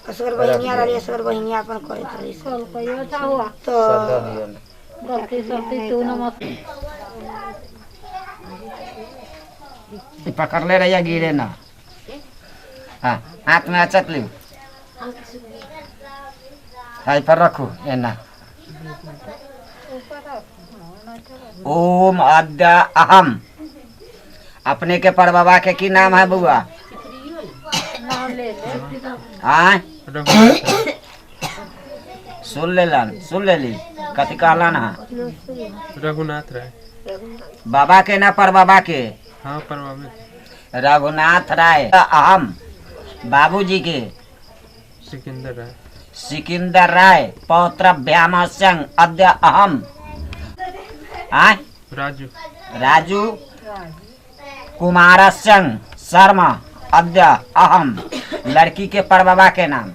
असगर बहिनिया रहली, असगर बहिनिया अपन करैत रहली तो। गलती सलती तू न मत ई पकड़ले रहिया, गिरे ना। हाँ, हाथ में अचक लियो, हाई पर रखू एना। ओम अद्य अहम। अपने के परबाबा के की नाम है बउआ? आय, सुन लेलन, सुन लेली कथी कहलन? हाँ, रघुनाथ राय। बाबा के ना, पर बाबा के। हाँ, परबाबे। रघुनाथ राय। अहम बाबूजी के? सिकंदर राय। सिकंदर राय पौत्र व्यामस्यंग अद्य अहम। आय? राजू। राजू कुमार सिंह शर्मा अद्य अहम। लड़की के परबाबा के नाम?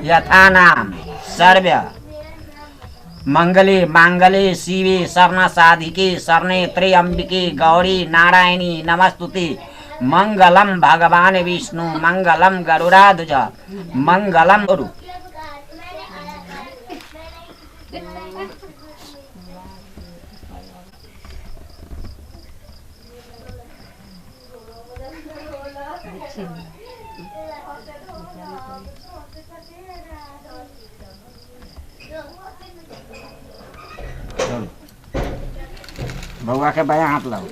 यथा नाम सर्व्य मंगली मांगली शिवे शरण साधिके शरणे त्र्यंबिके गौरी नारायणी नमस्तुते, मंगलम भगवान विष्णु मंगलम गरुड़ाध्वज मंगलम गुरु। चलो, बउआ के बायां हाथ लाओ।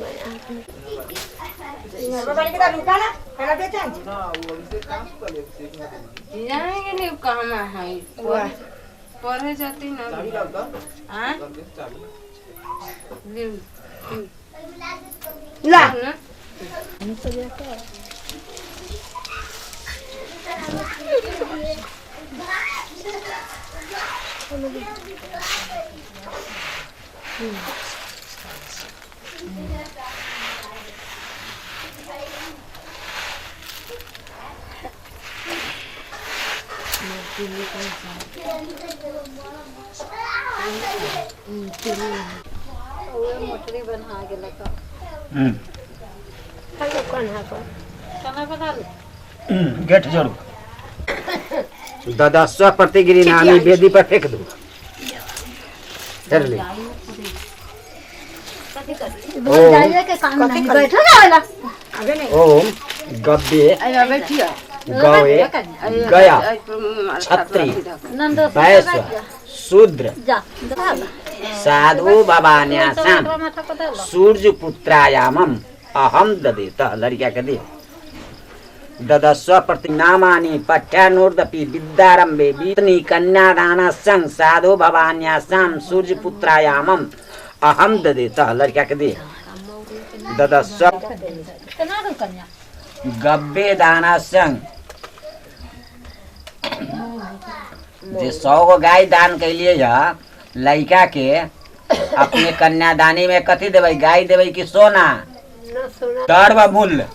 जाएंगे नहीं कहाँ है, पढ़े जाती ना। हाँ, ला ना। मोटरी बन्हा गेलक। हम्म केना बना ले? गेठ जोड़ू। ददस्व प्रतिगिरी नामी वेदी पर फेंक दू। फेर ले। बोल जाइए के काम नहीं, बैठो ना वाला। आगे नहीं। ओम गव्य गवे गया छत्री नंदो वैश्य शूद्र जा जा। साधु भवान्यासाम माथा पता लो। सूर्य पुत्रायामम अहम ददेत। लड़िका के दे। ददस्व प्रतिनामानि पठ्यानुर्दपि विद्यारंभे बीतनी कन्यादान संग साधु भवान्यासाम सूर्य पुत्रायामम अहम ददेत। लड़का के दे। ददस्व केना दू कन्या? गब्बे दाना संग जे 100 गो गाय दान कैलिए है लड़का के, अपने कन्यादानी में कथी देबै? गाय देबै कि सोना? सर्व मूल्य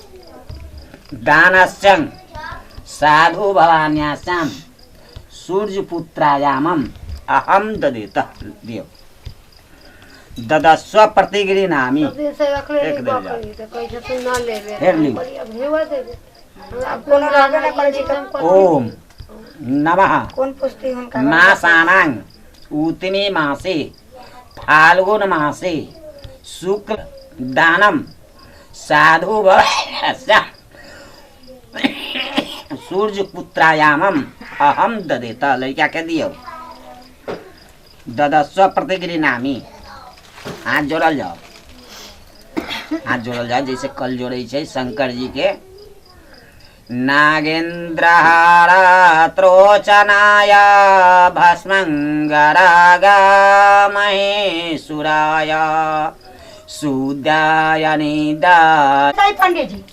दानस्यं साधु भवान्यासाम सूर्य पुत्रायामम अहम ददेत। दियो। ददस्व प्रतिगिरी नामी से रख ले। एक देल जाओ। कहै छै न लेबे। फेर लिउ। आब कोनो रहबे नहि करै छै तऽ ओम नमः कोन पुछती हुनका? मासानां उतमी मासे फाल्गुन मासे शुक्ल दानम साधु सूर्य पुत्रायामम अहम ददेत। लड़का के दियौ। ददस्व प्रतिगिरी नामी। हाथ जोड़ल जाओ, हाथ जोड़ल जाओ, जैसे कल जोड़ै छै शंकर जी के। नागेन्द्रहारात्रोचनाय भस्मङ्गरागा महेश्वराय सुदाय निदाय पंडित जी।